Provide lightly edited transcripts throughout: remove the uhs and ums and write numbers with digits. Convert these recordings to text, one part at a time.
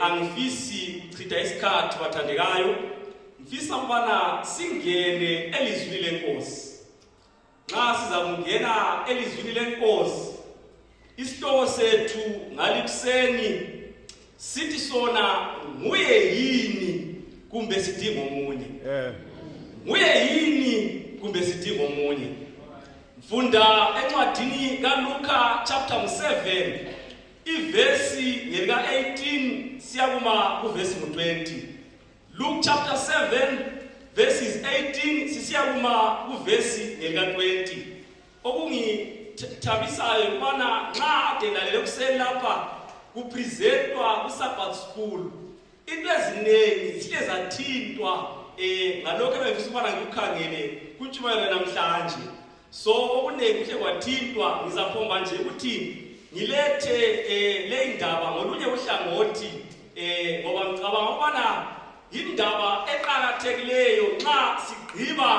angifisi chitha isikhathi bathandekayo, ngifisa ukubana singene elizwini lenkosi. Nxa sizakungena elizwini lenkosi, isihloko sethu ngalikuseni sithi sona nguye yini kumbe sidinga omunye. Nguye yini kumbe sidinga omunye. Mfunda encwadini kaLuka chapter 7 ivesi ngelika 18 siya kuvesi 20. Luke chapter 7 verses 18 sisiya kuvesi ngelika 20. Okungithabisayo ukubana nxa ade lalele kuseni lapha kupresentwa ku-Sabbath school, into eziningi sihle zathintwa ngalokho ebengifisa ukubana ngikukhangele kuntshumayelo namhlanje. So okunengi kuhle kwathintwa, ngizaphomba nje ukuthi ngilethe le indaba ngolunye uhlangothi ngoba ngicabanga ukubana indaba eqhakathekileyo nxa sigqiba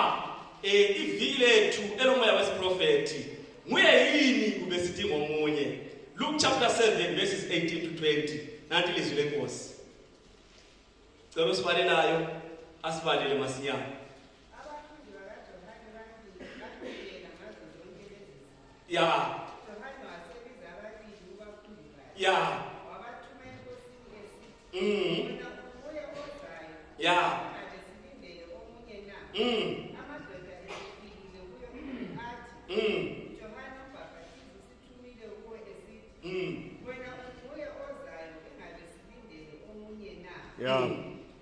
iviki lethu elomoya wesiprofeti. Nguye yini kube sidinga omunye. Luke chapter 7 verses 18 to 20. Nanti ilizwi lenkosi. Cela usibalelayo asibalele masinyane. Ya. Ya. Ya.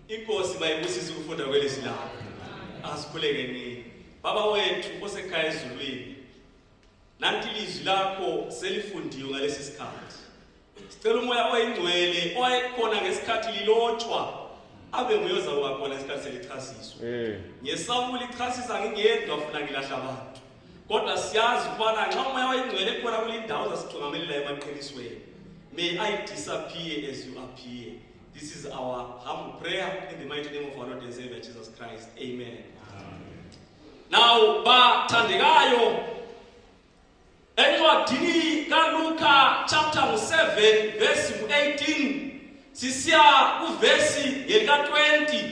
Inkosi mayibusise ukufunda kwelizwi lakho. Asikhulekeni. Baba wethu osekhaya ezulwini, nanti ilizwi lakho selifundiwe ngalesi sikhathi. Sicela umoya oyingcwele owayekhona ngesikhathi lilotshwa abe nguyoza wakhona ngesikhathi selichasiswa. Ngesawuli lichasisa ngingedwa funa ngilahla abantu. Kodwa siyazi ukubana nxa umoya oyingcwele ekhona kulindawo zasithungamelela emaqinisweni. May I disappear as you appear. This is our humble prayer in the mighty name of our Lord and Savior Jesus Christ. Amen. Now, bathandekayo, encwadini kaLuka chapter 7 verse 18 sisiya kuvesi yelika 20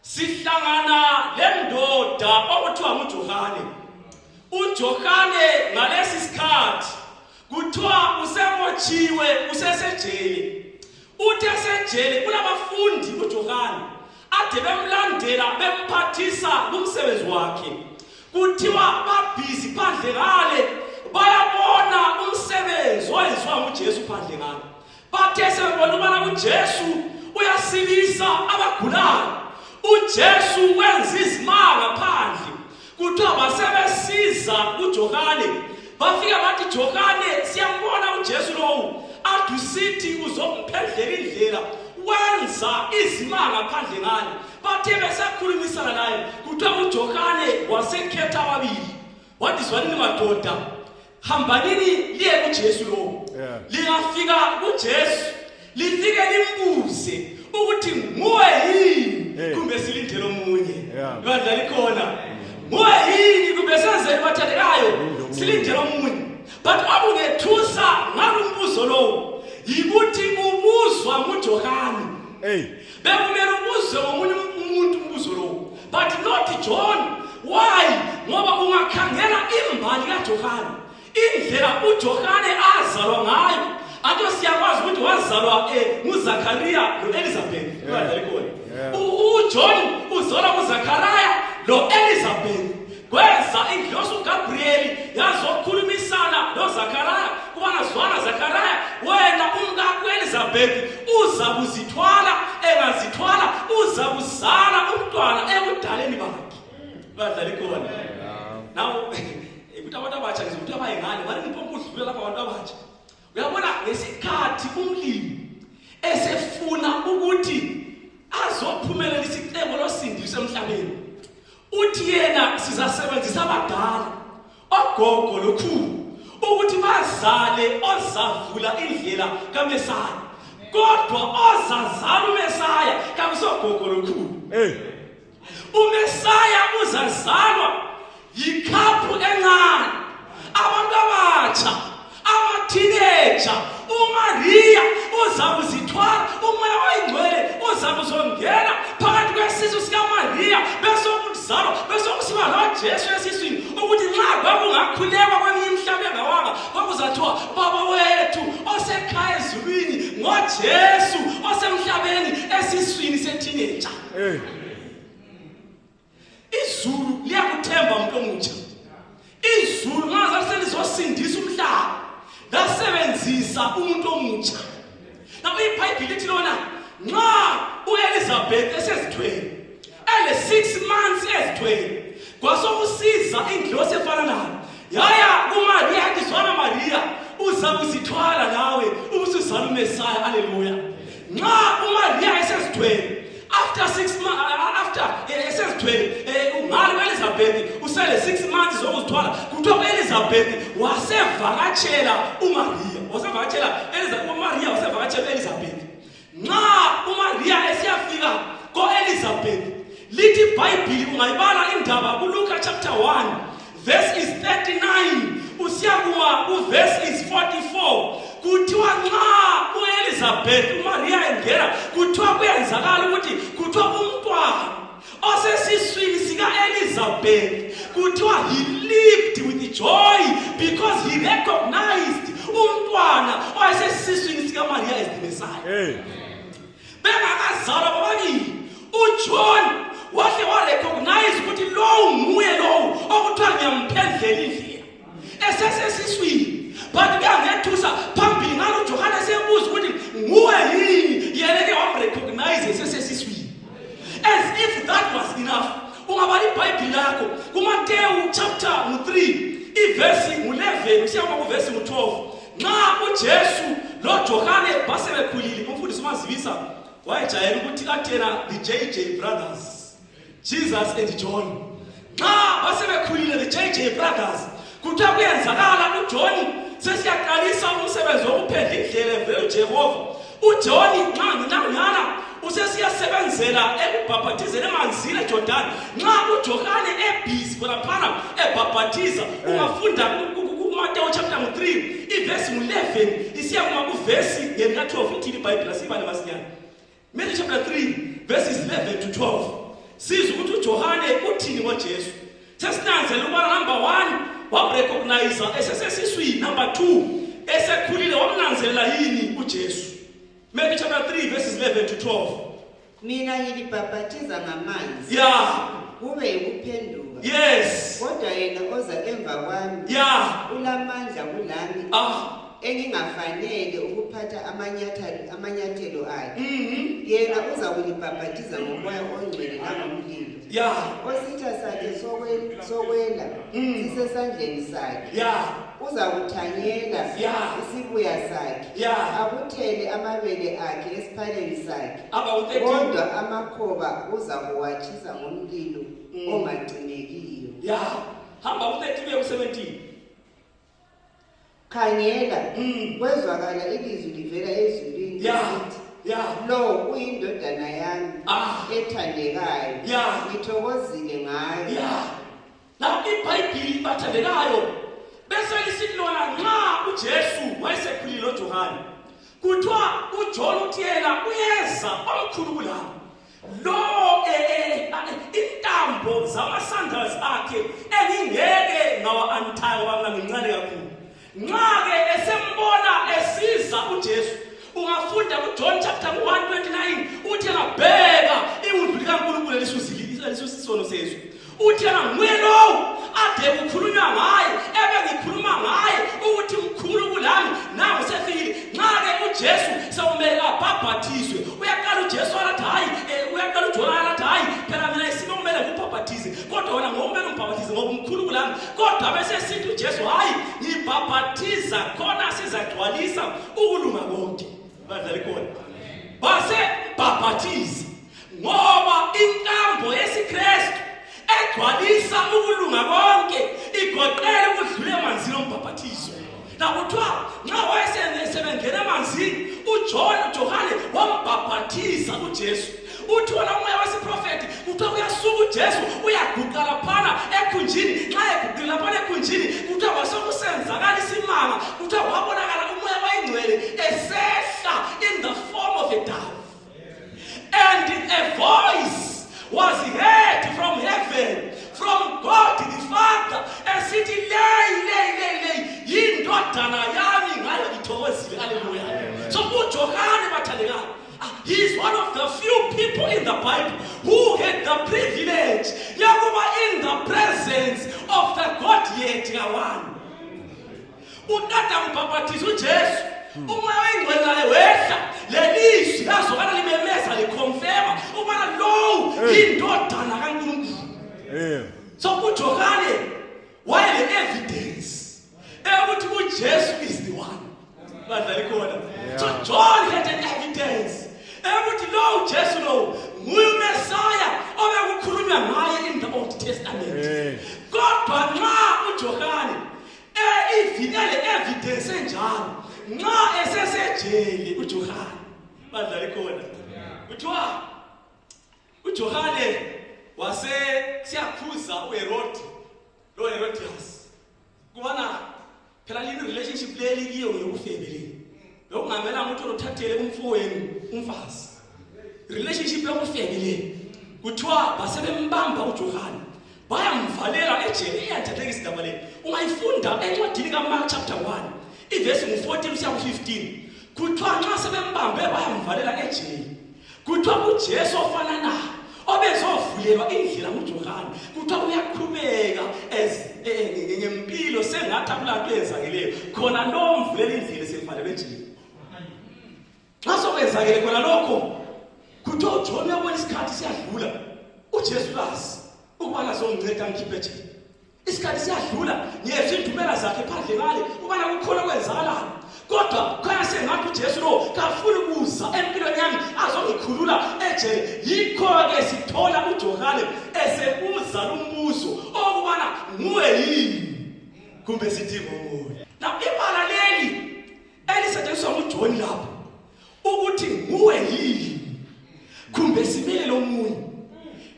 sihlangana lendoda okuthiwa nguJohane. uJohane ngalesi sikhathi kuthiwa usemotshiwe, usesejele. Utesejele kunabafundi uJohane ade bemlandela bemphathisa kumsebenzi wakhe. Kuthiwa babhizi phandle ngale bayabona umsebenzi owenziwa nguJesu phandle ngale. Bathe sebebona ukubana uJesu uyasilisa abagulayo, uJesu wenza izimanga phandle. Kuthiwa basebesiza uJohane, bafika bathi Johane siyambona uJesu lowo adusithi uzomphendlela indlela wenza izimanga phandle ngale. Bathe besakhulumisana naye kuthiwa uJohane wasekhetha ababili wathi zwanini madoda, hambanini liye kuJesu lowo. Lingafika kuJesu lifike limbuze ukuthi nguwe yini kumbe silindele omunye. Ibandla likhona. Nguwe yini kumbe senzele bathandekayo silindele omunye. But akungethusa ngalumbuzo lowo yikuthi ubuzwa nguJohane. Bekumele ubuzwe ngomunye umuntu umbuzo lowo, but not John. Why? Ngoba ungakhangela imbali kaJohane, indlela uJohane azalwa ngayo, anje siyakwazi ukuthi wazalwa nguZakhariya noElizabeth. uJohn uzalwa nguZakhariya noElizabeth. Kweza ingilosi uGabriel yazokhulumisana noZakhariya kubana zwana Zakhariya, wena umkakho uElizabeth uzakuzithwala, engazithwala uzakuzala umntwana ebudaleni bakhe. Badlali khona. Now ukuthi abantu abatsha ngizokuthi abayengane bani nipompa udlule lapha abantu abatsha. Uyabona ngesikhathi umlimi esefuna ukuthi azophumelela isicebo losindiso emhlabeni, uthi yena sizasebenzisa abadala, ogogo lokhulu, ukuthi bazale ozavula indlela kaMesaya. Kodwa ozazala uMesaya kabusogogo lokhulu. uMesaya uzazalwa yikhaphu encane. Abantu abatsha, ama-teenager, uMaria uzakuzithwala, umoya kuthiwa lo Jesu esiswini ukuthi nxa kwakungakhulekwa kweminye imihlaba engawanga kwakuzathiwa baba wethu osekhaya ezulwini ngoJesu osemhlabeni esiswini seteenager. Izulu liyakuthemba umuntu omutsha. Izulu ngaze selizosindisa umhlaba lasebenzisa umuntu omutsha. Now iBhayibheli lithi lona nxa uElizabeth esezithwele 6 months ezithwele kwasokusiza indlozi efana nayo yaya kuMaria yathi zwana Maria uzakuzithwala nawe ubusuzala uMesaya. Haleluya. Nxa uMaria esezithwele after 6 months esezithwele ungalo uElizabeth usele 6 months zokuzithwala kuthiwa uElizabeth wasevakatshela uMaria wasevakatshela Elizabeth. Nxa uMaria esiyafika ko-Elizabeth lithi iBhayibheli ungayibala indaba kuLuka chapter 1 verse is 39 usiya kuma kuverse is 44 kuthiwa nxa uElizabeth uMaria engena kuthiwa kuyenzakala ukuthi kuthiwa umntwana osesiswini sika-Elizabeth kuthiwa he leaped with joy because he recognized umntwana owayesesiswini sikaMaria as the Messiah. Bengakazalwa bobabili uJohn wahle warecognize ukuthi lo nguye lo okuthiwa ngiyamphendlela indlela esesesiswini. But kuyangethusa phambili ngalo uJohane esebuza ukuthi nguwe yini yena ke wamrecognize esesesiswini. As if that was enough, ungabala iBhayibheli lakho kuMateyu chapter 3 iverse 11 usiya kuverse 12 nxa uJesu lo Johane basebekhulile umfundisi uMazibisa wayejayela ukuthi kathena the JJ brothers Jesus and John nxa basebekhulile the JJ brothers kuthiwa kuyenzakala uJohn sesiyaqalisa umsebenzi wokuphendla indlela uJehova. uJohn nxa nginangana usesiyasebenzela ekubhaphathizela emanzini eJordan. Nxa uJohane ebhizi khonaphana ebhaphathiza ungafunda kuMateyu chapter 3 iverse 11 isiya kuma kuverse yena 12 ithi iBhayibheli asibale masinyane. Matthew chapter 3 verses 11 to 12 sizwe ukuthi uJohane uthini ngoJesu. Sesinanzela ukubana number 1 wamrecognize esesesiswini, number 2 esekhulile wamnanzelela yini uJesu. Matthew chapter 3 verses 11 to 12. Mina ngilibhaphathiza ngamanzi. Yeah. Kube ukuphenduka. Yes. Kodwa yena oza emva kwami. Yeah. Ulamandla kulami. Engingafanele ukuphatha amanyathelo akhe. Yena uza kulibhaphathiza ngomoya ongcwele nangomlilo. Yeah. Ositha sakhe sokwela sisesandleni sakhe. Yeah. Uza kuthanyela isibuya sakhe. Akuthele amabele akhe esiphaleni sakhe. Kodwa amakhoba uza kuwathisa ngomlilo ongagcinekiyo. Yeah. Hamba u-13 ku-17. Khangela kwezwakala ilizwi livela ezulwini lithi, lo uyindodana yami ethandekayo, ngithokozile ngayo. Now iBhayibheli bathandekayo bese lisithi lona nxa uJesu wayesekhulile noJohane kuthiwa uJohn uthi yena uyeza omkhulu kulabo lo intambo zamasandals akhe engingeke ngawa-antaya ngoba ngincane kakhulu. Nxa-ke esembona esiza uJesu ungafunda kuJohn chapter 1:29 uthi engabheka iwundlu likaNkulunkulu elisusisono sezwe uthi nguye lowo ade kukhulunywa ngaye ebengikhuluma ngaye ukuthi mkhulu kulami nangu sefikile. Nxa-ke uJesu sewumele abhabhathizwe uyaqala uJesu alathi hayi uyaqala uJohn alathi hayi phela mina isimo kumele ngikubhabhathize kodwa wena ngokumele umbhabhathize ngoba umkhulu kulami. Kodwa bese sithi uJesu hayi ngibhabhathiza khona sizagcwalisa ukulunga konke. Badlali khona base bhabhathiza ngoba inkambo yesiKristu egcwalisa ukulunga konke igoqela ukudlula emanzini ombhabhathizo. Nakuthiwa nxa wayesebengena emanzini uJohane wambhabhathiza uJesu. Uthi wona umoya wesiprofeti kuthiwa uyasuka uJesu uyaguqa laphana ekhunjini. Nxa eguqile laphana ekhunjini kuthiwa kwasokusenzakala isimanga kuthiwa wabonakala umoya wayingcwele esehla in the form of a dove. And a voice was heard from heaven, from God. esithi ley yindodana yami ngayo ngithokozile. Hallelujah. So uJohane bathandekayo, he's one of the few people in the Bible who had the privilege yokuba in the presence of the Godhead kawan. Utata umpapathiza uJesu, umoya oyingcwele wehla, lelizwi lazokana limemeza liconfirma ubana lo yindodana kaNkulunkulu. So uJohane wayele evidence ukuthi uJesu is the one. So John had an evidence ukuthi lo Jesu lo nguye Messiah obekukhulunywa ngaye in the Old Testament. Kodwa nxa uJohane ivinele evidence enjalo, nxa esesejele uJohane badlala ikhona kuthiwa uJohane wase siyakhuza uHerod lo Herodias kubana phela lini relationship leli kiyo yokufebeleni lokungamela umuntu othathele umfowenu umfazi relationship yokufebeleni kuthiwa basebembamba uJohane bayamvalela ejele. Iyathathekisa indaba le, ungayifunda encwadini kaMark chapter 1 iverse 14 kuya ku15. Kuthiwa nxa sebembambe bayamvalela ejele, kuthiwa uJesu ofana naye obezovulelwa indlela nguJohane kuthiwa uyaqhubeka ngempilo sengathi akulanto eyenzakeleyo khona lo mvulela indlela sevalelwe ejele. Xa sokwenzakele khona lokho kuthiwa uJohn uyabona isikhathi siyadlula, uJesu lazi ukubana zomnceda ngikhiphe ejele. Isikhathi siyadlula ngiyezwa indumela zakhe phandle ngale ubana kukhona kwenzakalayo, kodwa khona sengathi uJesu lo kafuni ukuza empilweni yami azongikhulula ejele. Yikho-ke sithola uJohane esebuza lumbuzo okubana nguwe yini kumbe sithi ngomoya. Ibala leli elisetshenziswa nguJohn lapho ukuthi nguwe yini kumbe simele lo muntu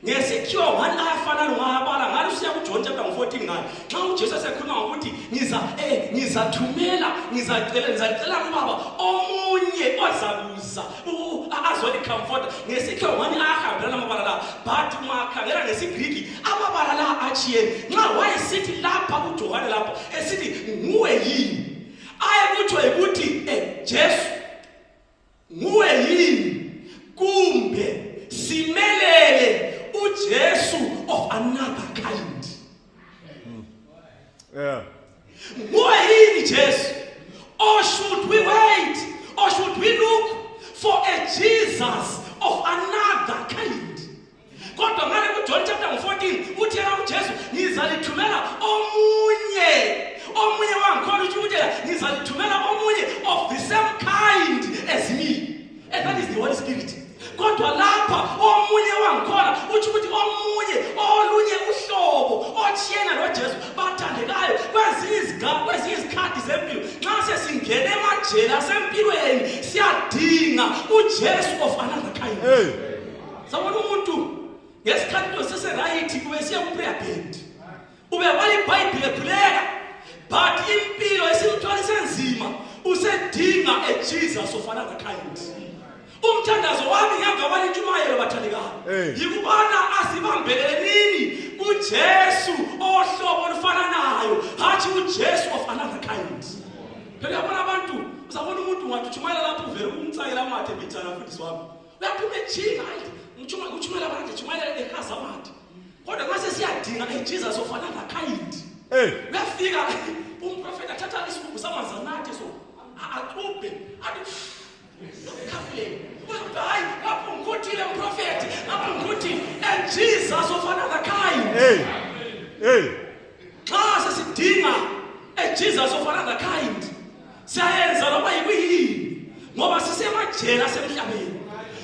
ngesikhiwa 1 ayafana ngabala ngalo siya kuJohn chapter 14 ngalo xa uJesu esekhuluma ngokuthi ngizathumela ngicela ubaba omunye ozakuza azole comfort. Ngesikhiwa 1 ayahambelana amabala la, but makhangela ngesiGreek amabala la achiyene. Nxa wayesithi lapha uJohane lapha esithi nguwe yini ayekuthiwa ukuthi Jesu nguwe yini kumbe simelele uJesu of another kind. Nguwe yini Jesu, or should we wait, or should we look for a Jesus of another kind? Kodwa ngale kuJohn chapter 14 uthi yena uJesu ngizalithumela omunye wangikhona ukuthi ngizalithumela omunye of the same kind as me, and that is the Holy Spirit. Kodwa lapha omunye wangikhona uthi ukuthi omunye olunye uhlobo othiyena noJesu bathandekayo kwezinye izikhathi zempilo. Nxa sesingene emajele asempilweni siyadinga uJesu of another kind. Sabona umuntu ngesikhathi oseseright kube siya ku-prayer band ubebala iBhayibhile ekhuleka, but impilo esimthwalise nzima usedinga a Jesus of another kind. Umthandazo wami ngemva kwalentshumayelo bathandekayo yikubana asibambeleleni kuJesu ohlobo olufananayo, hathi uJesu of another kind. Phela yabona abantu uzabona umuntu ngathi utshumayela lapho uvele kumtsayela amathe bithana futhi wami uyaphuma ejinga utshumayela abantu utshumayela ekhasa amathe, kodwa ngase siyadinga Jesus of another kind. Uyafika umprofeti athatha isibuko samanzi anathi so aqhubhe athi and Jesus of another kind. Xa sesidinga a Jesus of another kind siyayenza loba yikuyini ngoba sisemajele asemhlabeni.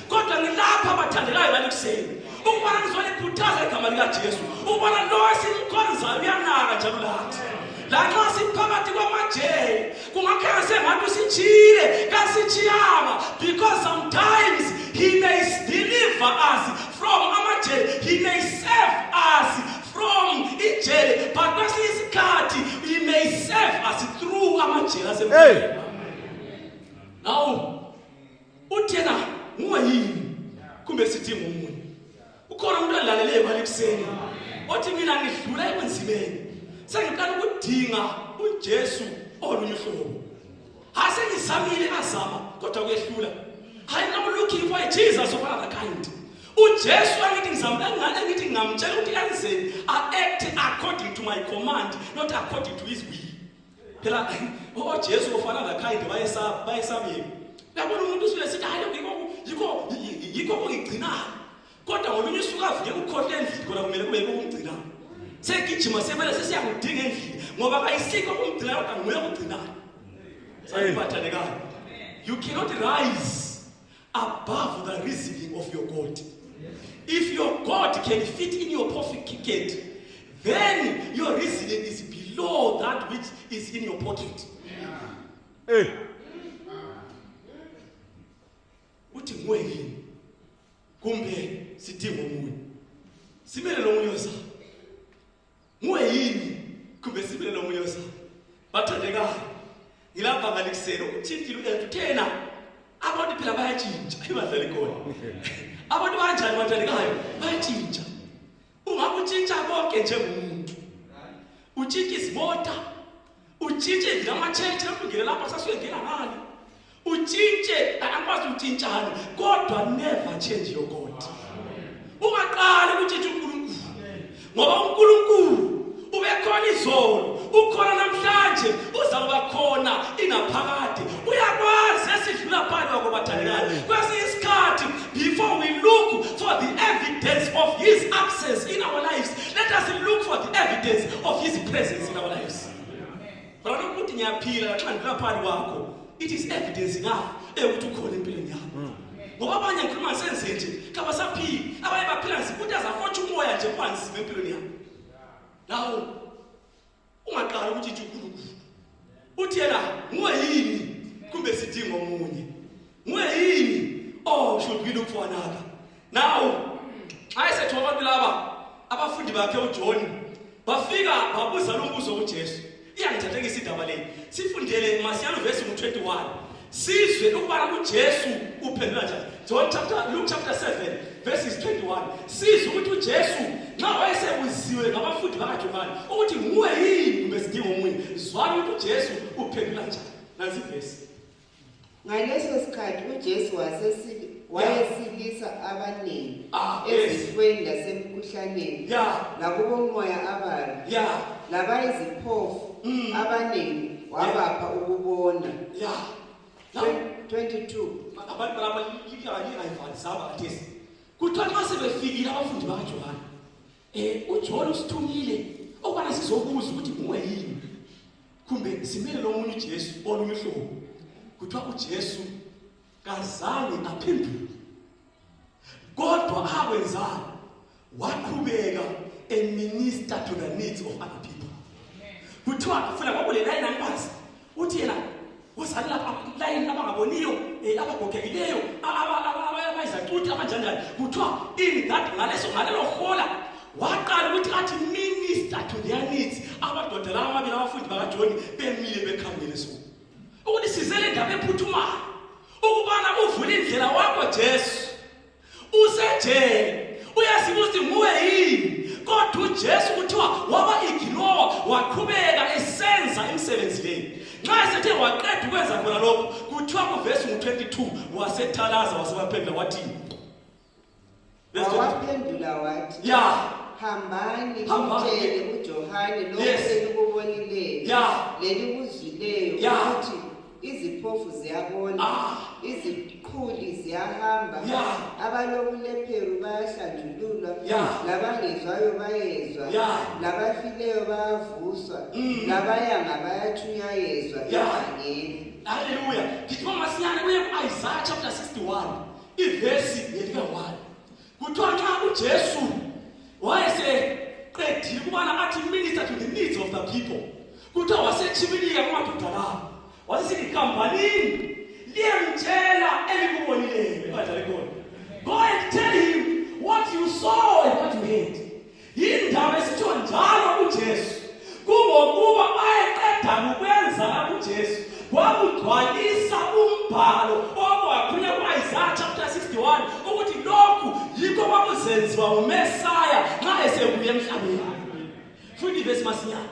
Kodwa ngilapha abathandekayo balekuseni ukubana ngizolikhuthaza igama likaJesu ukubana lo esimkhonzayo uyanaka njalo lathi. Lanxa siphakathi kwamajele kungakhanga sengathi sitshile kasitshiyanga, because sometimes he may deliver us from amajele, he may save us from ijele, but kwesinye isikhathi he may save us through amajele asempilweni. Now uthena nguwe yini kumbe sithi ngumunye. Ukhona umuntu alaleleyo balekuseni othi mina ngidlula ebunzimeni sengiqala ukudinga uJesu olunye uhlobo. Asengizamile azama kodwa kuyehlula. I'm looking for a Jesus of another kind. uJesu angithi ngizamela ngithi ngamtshela ukuthi enzeni act according to my command, not according to his will. Phela uJesu ofana lakhayinde bayesabiwe. Uyabona umuntu usuke sithi hayi yikho okugcinayo. Kodwa ngolunye usuku avike ukhohle endlini kodwa kumele kube ukugcinayo. Segijima sebele sesiyakudinga endlini ngoba kayisikho ukugcinayo kodwa nguye okugcinayo. Sayiphathanekayo. You cannot rise above the reasoning of your God. If your God can fit in your pocket, then your reasoning is below that which is in your pocket. Hey. Uthi nguwe yini? Kumbe sidinga umuntu. Simele lo munye osa. Nguwe yini? Kumbe simele lo munye osa. Bathandekayo. Ngilapha ngalikusela ukuthintile uthena. Abantu phela bayatshintsha ibadlali khona. Abantu kanjani bathandekayo? Bayatshintsha. Ungabe utshintsha konke njengomuntu. Utshintsha izimota, utshintshe ngamacheche lokungena lapha sasuyengena ngani. Utshintshe akwazi utshintshana kodwa never change your God. Ungaqali ukutshintsha uNkulunkulu. Ngoba uNkulunkulu ubekhona izolo, ukhona namhlanje, uzaba khona inaphakade. Uyakwazi esidlula phakathi kwakho bathandekayo. Kwesinye isikhathi before we look for the evidence of his absence in our lives, let us look for the evidence of his presence in our lives. But ukuthi ngiyaphila xa ngidlula phakathi kwakho, it is evidence enough ukuthi ukhona empilweni yakho. Ngoba abanye ngikhuluma senze nje kabasaphili, abanye baphila nje azafotsha umoya nje phansi empilweni yakho. Now ungaqala ukuthi uNkulunkulu uthi yena nguwe yini kumbe sidinga omunye. Nguwe yini? Oh, should we look for another? Now ayisethu abantu laba abafundi bakhe uJohn bafika babuza lo mbuzo kuJesu. Iyangithathekisa indaba le. Sifundele Masiyano verse 21. Sizwe ukuba uJesu uphendula njani. Luke chapter 7 verses 21. Sizwe ukuthi uJesu nxa wayesebuziwe ngabafundi bakaJohn ukuthi nguwe yini kumbe sidinga omunye. Zwani ukuthi uJesu uphendula njani. Nansi verse. Ngaleso sikhathi uJesu wayesilisa abaningi ezifweni lasemkhuhlaneni nakubo moya ababi labayiziphofu abaningi wabapha ukubona. 22 abantu laba ayivalisaba athesi kuthiwa nxa sebefikile abafundi bakaJohn uJohn usithumile okubana sizobuza ukuthi nguwe yini kumbe simele lo munye uJesu olunye uhlobo. Kuthiwa uJesu kazange aphendule kodwa akwenzani waqhubeka minister to the needs of other people. Kuthiwa kufuna kwakule line numbers uthi yena wasala line abangaboniyo abagogekileyo abayizacuthi abanjani. Kuthiwa in that ngalelo hola waqala ukuthi athi minister to their needs. Abadoda laba ababili abafundi bakaJohn bemile bekhangele so ukuthi sizele indaba ephuthumayo ukubana uvule indlela wakho Jesu usejele uyasibuza nguwe yini. Kodwa uJesu kuthiwa waba ignore waqhubeka esenza imisebenzi leyo. Nxa esethe waqeda ukwenza khona lokho kuthiwa kuverse 22 wasethalaza wasebaphendula wathi waphendula wathi hambani mtshele uJohane lokho elikubonileyo lelikuzwileyo ukuthi iziphofu ziyabona, iziqhuli ziyahamba, abalobulephero bayahlanjululwa, labangezwayo bayezwa, labafileyo bayavuswa, labayanga bayathunyayezwa evangeli. Hallelujah. Kitwa masiyane kuye Isaiah chapter 61 iverse yeli-1. Kuthiwa nxa uJesu wayeseqedile ukubana athi minister to the needs of the people. Kuthiwa wasechibilika kumadoda lawo. Wasisithi kampanini liyemtshela elikubonileyo ebadala khona. Go and tell him what you saw and what you heard. Yindaba esithiwa njalo uJesu kungokuba ayeqeda ukwenza uJesu wakugcwalisa umbhalo okwakhunya kuIsaiah chapter 61 ukuthi lokhu yikho kwakuzenziwa uMesaya nxa esebuye emhlabeni. Futhi verse masinyana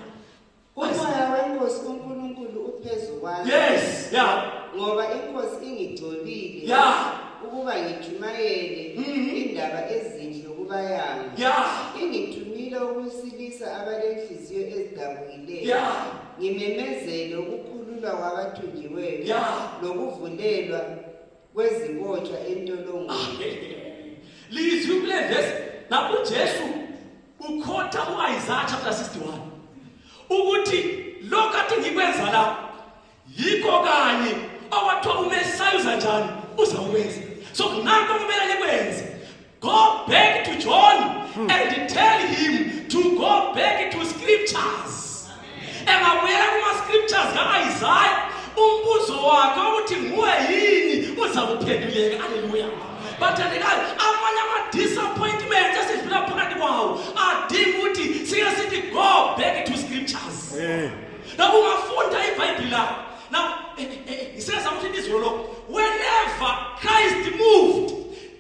Umoya wenkosi uNkulunkulu uphezu kwami. Yes, yeah. Ngoba inkosi ingigcobile. Yeah. Ukuba ngijumayele indaba ezinhle kubayanga. Yeah. Ingithumile ukusilisa abalenhliziyo ezidabukileyo. Yeah. Ngimemezele ukukhululwa kwabathunjiweyo. Yeah. Nokuvulelwa kwezibotshwa entolongweni. Lizwi kule verse na uJesu ukhotha uIsaiah chapter 61 ukuthi lokati ngikwenza la yikho kanye awathiwa uMesiya uzanjani uzawuwenza. So nanto kumele nikwenze, go back to John and tell him to go back to scriptures. Engabuyela kuma scriptures kaIsaiah umbuzo wakhe ukuthi nguwe yini uzakuphenduleka. Hallelujah. But amanye ama-disappointments esidlula phakathi kwawo adinga ukuthi sike sithi go back to scriptures. Now ungafunda iBhayibheli la. Now ngisenza ukuthi izolo lo, whenever Christ moved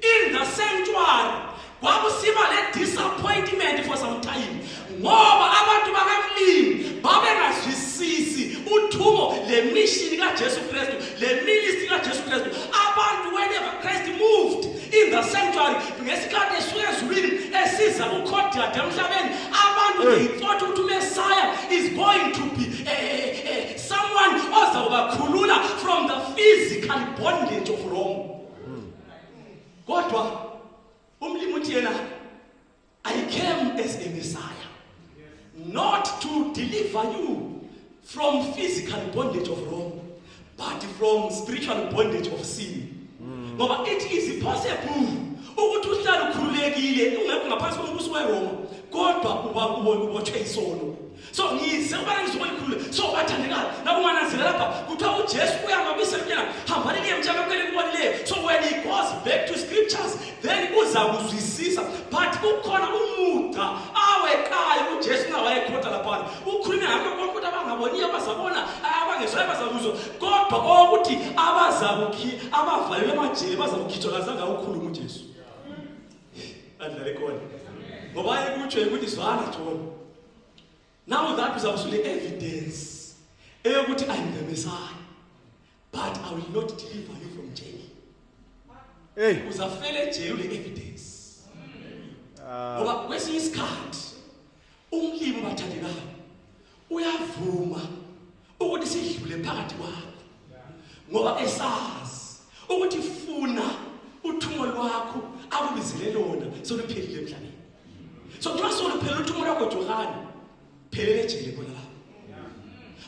in the sanctuary kwakusiba le disappointment for some time ngoba abantu bakamlimi babengazwisisi uthumo le mission kaJesu Kristu, le ministry kaJesu Kristu. Abantu whenever Christ moved in the sanctuary ngesikhathi esuka ezulwini esiza uKhodiya emhlabeni, abantu they thought ukuthi uMessiah is going to be someone ozabakhulula from the physical bondage of Rome. Kodwa umlimi uthi yena, I came as a Messiah, not to deliver you from physical bondage of Rome, but from spiritual bondage of sin. Ngoba it is possible ukuthi uhlale ukhululekile ungekho ngaphansi kombuso weRoma kodwa ubotshwe isono. So ngize ubana ngizokulukhulula. So bathandekayo nakungananzelela lapha kuthiwa uJesu uyangabisela kunyana hambani niye mtshaka kwele kubonileyo. So when he goes back to scriptures then uza kuzwisisa. But ukhona umuda awekayo uJesu nawayekhotha lapha ukhulume ngakho konke ukuthi abangaboniyo bazabona abangezwayo bazakuzwa kodwa ukuthi abazakukhi abavalelwe emajele bazakukhitshwa kazange ukhuluma uJesu. Adlale khona. Ngoba ayekutsho ukuthi zwana John. Now that is absolute evidence. Eyokuthi I am the Messiah, but I will not deliver you from jail. Hey, uzafele jail le evidence. Ngoba kwesinye isikhathi umlimi bathandekayo uyavuma ukuthi sidlule phakathi kwakho. Ngoba esazi ukuthi funa uthumo lwakho akubizele lona soluphelile emhlabeni. So nxa soluphelile uthumo lwakho Johani phelele ejele khona la.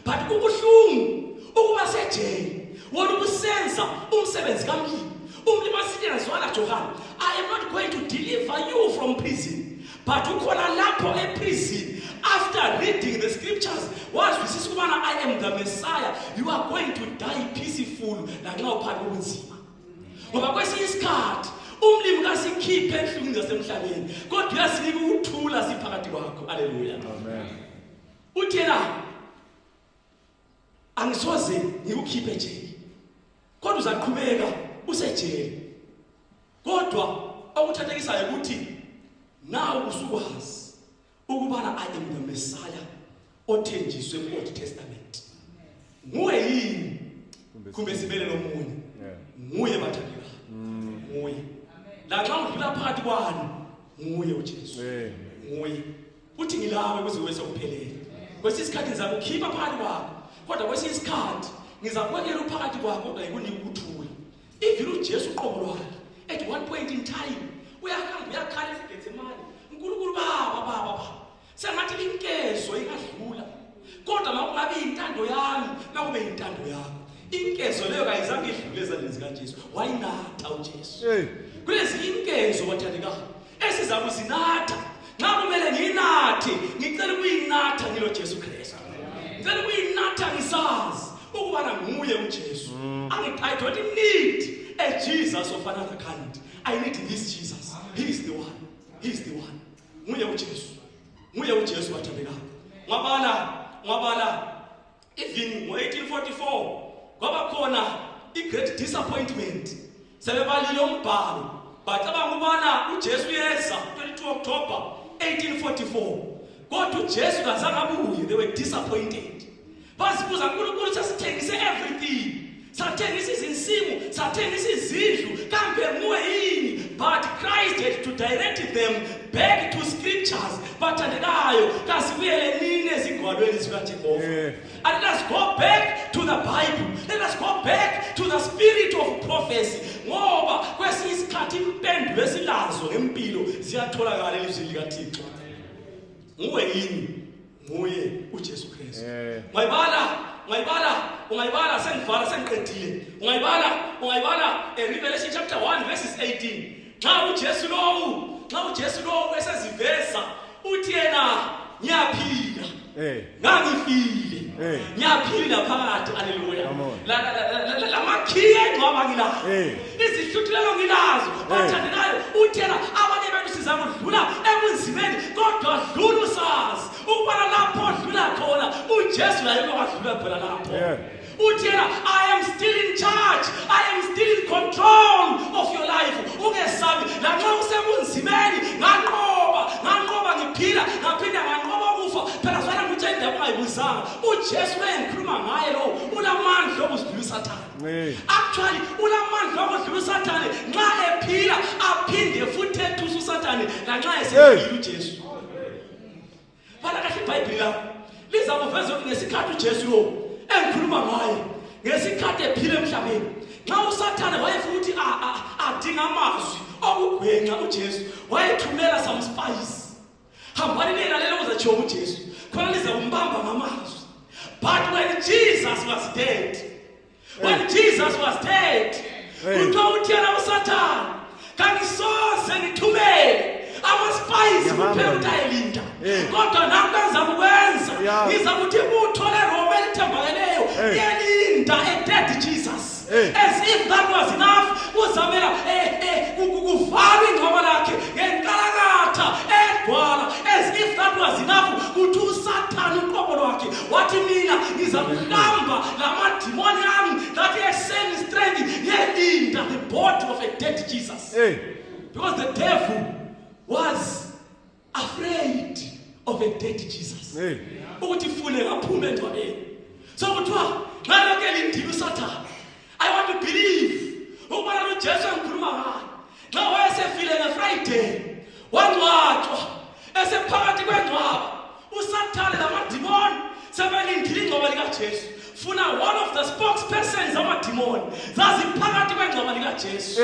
But kubuhlungu ukuba sejele wona ubusenza umsebenzi kamlimi. Umlimi asitshela zwana Johani, I am not going to deliver you from prison, but ukhona lapho eprison after reading the scriptures wazwisisa ukubana I am the Messiah, you are going to die peaceful lanxa uphakathi kobunzima. Ngoba kwesinye isikhathi umlimi kasikhiphe enhlungwini zasemhlabeni kodwa uyasinika ukuthula siphakathi kwakho. Hallelujah. Amen. Uthi yena angisoze ngikukhiphe ejele kodwa uzaqhubeka usejele. Kodwa okuthathekisayo ukuthi nawe usukwazi ukubana I am the Messiah othenjiswe ku-Old Testament. Nguwe yini kumbe sibele nomunye? Nguye bathandekayo. Nguye. Lanxa udlula phakathi kwani nguye uJesu. Nguye. Uthi ngilawe kuze wese uphelele. Kwesinye isikhathi ngizakukhipha phakathi kwakho kodwa kwesinye isikhathi ngizakubekela uphakathi kwakho kodwa yikunika ukuthula. Ivile uJesu uqobo lwakhe at one point in time uyahamba uyakhala eGetsemane. uNkulunkulu baba sengathi inkezo ikadlula kodwa makungabe intando yami makube intando yakho. Inkezo leyo kayizange idlule ezandleni zikaJesu, wayinatha uJesu. Kulezi inkezo bathandekayo esizakuzinatha nxa kumele ngiyinathe ngicela ukuyinatha ngilo Jesu Kristu. Ngicela ukuyinatha ngisazi ukubana nguye uJesu. I don't need a Jesus of another kind. I need this Jesus. He is the one. He is the one. Nguye uJesu. Nguye uJesu bathandekayo. Ngwabala even ngo-1844 kwaba khona i-great disappointment. Sebebalile umbhalo bacabanga ukubana uJesu yeza 22 October 1844 Kodwa uJesu kazange abuye, they were disappointed. Basibuza uNkulunkulu sasithengise everything. Sathengisa izinsimu, sathengisa izindlu, kambe nguwe yini? But Christ had to direct them back to scriptures. Bathandekayo, kasibuyele nini ezigwalweni zikaJehova. And let's go back to the Bible. Let us go back to the spirit of prophecy. Ngoba kwesinye isikhathi impendulo esilazo ngempilo ziyatholakala elizweni likaThixo. Nguwe yini? Nguye uJesu Kristu. Ungayibala sengiqedile. Ungayibala Revelation chapter 1 verses 18. Xa uJesu lo eseziveza uthi yena ngiyaphila. Ngangifile. Ngiyaphila phakathi, haleluya. Lamakhiye ngoba ngilazo. Izihluthulelo ngilazo. Bathandekayo uthi yena abanye bethu sizakudlula ebunzimeni kodwa dlula usazi. Ubona lapho dlula khona uJesu la yena wadlula khona lapho. Uthi yena I am still in charge. I am still in control of your life. Ungesabi lanxa usebunzimeni nganqoba ngiphila ngaphinda nganqoba ukufa. Phela zwana ngitshela indaba ungayibuzanga. uJesu engikhuluma ngaye lo ulamandla okudlula uSathane. Actually ulamandla okudlula uSathane nxa ephila aphinde futhi ethusa uSathane lanxa esefile uJesu. Bala kahle iBhayibheli lapho lizakuveza ukuthi ngesikhathi uJesu lo engikhuluma ngaye ngesikhathi ephila emhlabeni nxa uSathane wayefuna ukuthi adinga amazwi okugwenxa uJesu wayethumela some spies. Hambani nilalela ukuzatsho uJesu khona liza kumbamba ngamazwi. But when Jesus was dead, kuthiwa uthena uSathane kangisoze ngithumele ama-spies kuphela ukuthi ayelinda. Kodwa nakwenza ukwenza ngizakuthi uthole Roma elithembakeleyo yelinda a-dead Jesus. As if that was enough, uzamela kuvala ingcwaba lakhe ngenkalakatha edwala. As if that was enough, kuthi uSathane uqobo lwakhe wathi mina ngizakuhlamba lamadimoni ami lathi extend strength yelinda the body of a dead Jesus. Because the devil was afraid of a dead Jesus. Ukuthi fule ngaphume engcwabeni. So kuthiwa ngalokho elindile uSathane. I want to believe. Ubona uJesu engikhuluma ngaye. Xa wayesefile ngeFriday, wangcwatshwa. Esephakathi kwengcwaba, uSathane lamadimoni sebelindile ingcwaba likaJesu. Funa one of the spokespersons amadimoni zaziphakathi kwengcwaba likaJesu.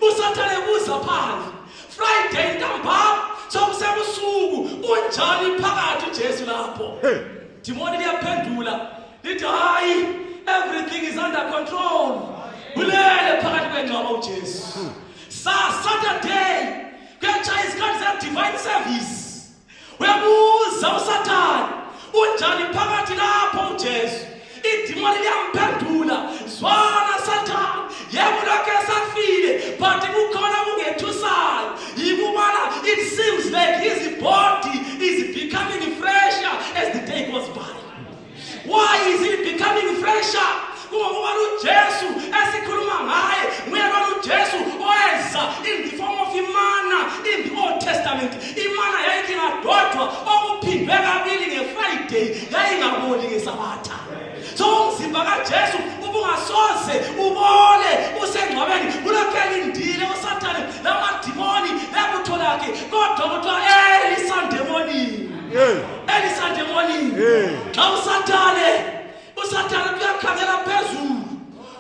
uSathane buza phandle. Friday ntambama sokusebusuku unjani phakathi uJesu lapho. Dimoni liyaphendula lithi hayi, everything is under control. Bulele phakathi kwengcwaba uJesu. Saturday kuyatshaya isikhathi se-divine service. Uyabuza uSathane unjani phakathi lapho uJesu. Idimoni liyamphendula, zwana Sathane, yebo lokho esafile but kukhona kungethusayo. Yikubana it seems like his body is becoming fresher as the day goes by. Why is it becoming fresher? Ngoba uJesu esikhuluma ngaye nguyena uJesu oyeza in the form of imana in the Old Testament. Imana yayingadodwa okuphindwe kabili ngeFriday, yayingaboli ngeSabatha. So umzimba kaJesu ubungasoze ubole usengcwabeni ulokhu elindile uSathane lamadimoni lebutho lakhe. Kodwa kuthiwa early Sunday morning. Xa uSathane kuyakhangela phezulu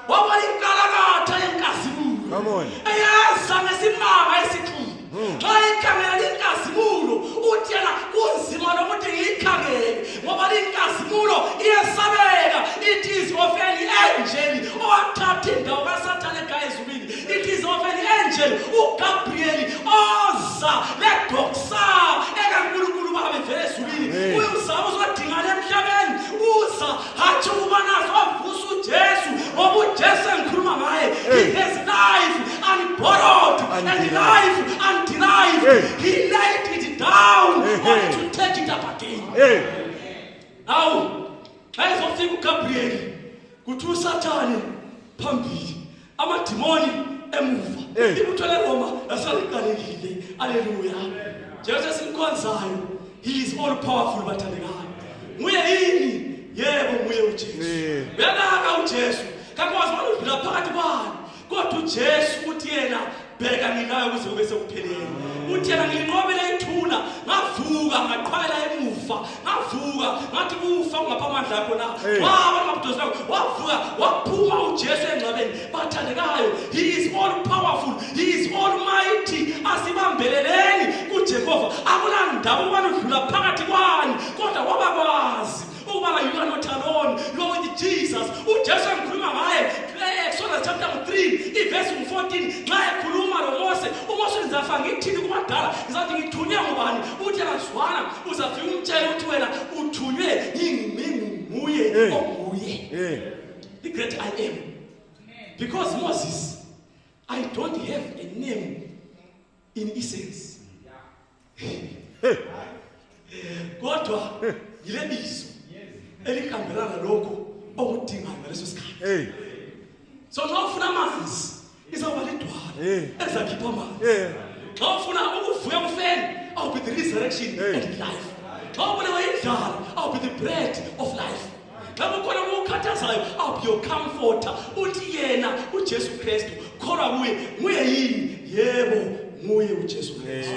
wabona inkalakatha yenkazimulo eyaza ngesimanga esikhulu. Xa ikhangela inkazimulo uthi yena kunzima lokuthi ngiyikhangele ngoba inkazimulo iyesabeka. It is of an angel owathatha indawo kaSathane ekhaya ezulwini. It is of an angel uGabriel oza ledoksa ekaNkulunkulu baba bevele ezulwini. Uyuzama uzodingana emhlabeni uza hathi ubanazo wavusa uJesu ngoba uJesu engikhuluma ngaye he has life unborrowed and life undenied. He laid it down only to take it up again. Now ayizofika uGabriel kuthi uSathane phambili amadimoni emuva. Ibutho leRoma yasaliqalekile. Haleluya. Jesu simkhonzayo He is all powerful bathandekayo. Nguye yini? Yebo nguye uJesu. Uyalaka uJesu. Kakwazi ukudlula phakathi kwani. Kodwa uJesu uthi yena bheka ninayo ukuze kube sekuphelele. Uthi yena ngilinqobele ithuna, ngavuka ngaqhwala emuva, ngavuka ngathi kufa ungaphamandla akho na. Waba mabudosi lakho wavuka waphuma uJesu engcwabeni. Bathandekayo, he is all powerful, he is almighty. Asibambeleleni kuJehova. Akula ndawo ukudlula phakathi kwani, kodwa wabakwazi ukubana you are not alone, you are with Jesus. uJesu engikhuluma ngaye Exodus chapter 3 verse 14 nxa ekhuluma loMose, uMose uzafa ngithini kubadala, ngizathi ngithunywe ngubani? Uthi akazwana uzafika umtshele ukuthi wena uthunywe yimi nguye onguye, the great I am. Because Moses, I don't have a name in essence. Kodwa yile bizo elikhambelana lokho okudingayo ngaleso sikhathi. So nxa ufuna amanzi izawuba lidwala ezakhipha amanzi. Nxa ufuna ukuvuya umfeni, I'll be the resurrection and life. Nxa ufuna indlala, I'll be the bread of life. Nxa kukhona ukukhathazayo, I'll be your comforter. Uthi yena uJesu Kristu, kholwa kuye, nguye yini? Yebo nguye uJesu Kristu.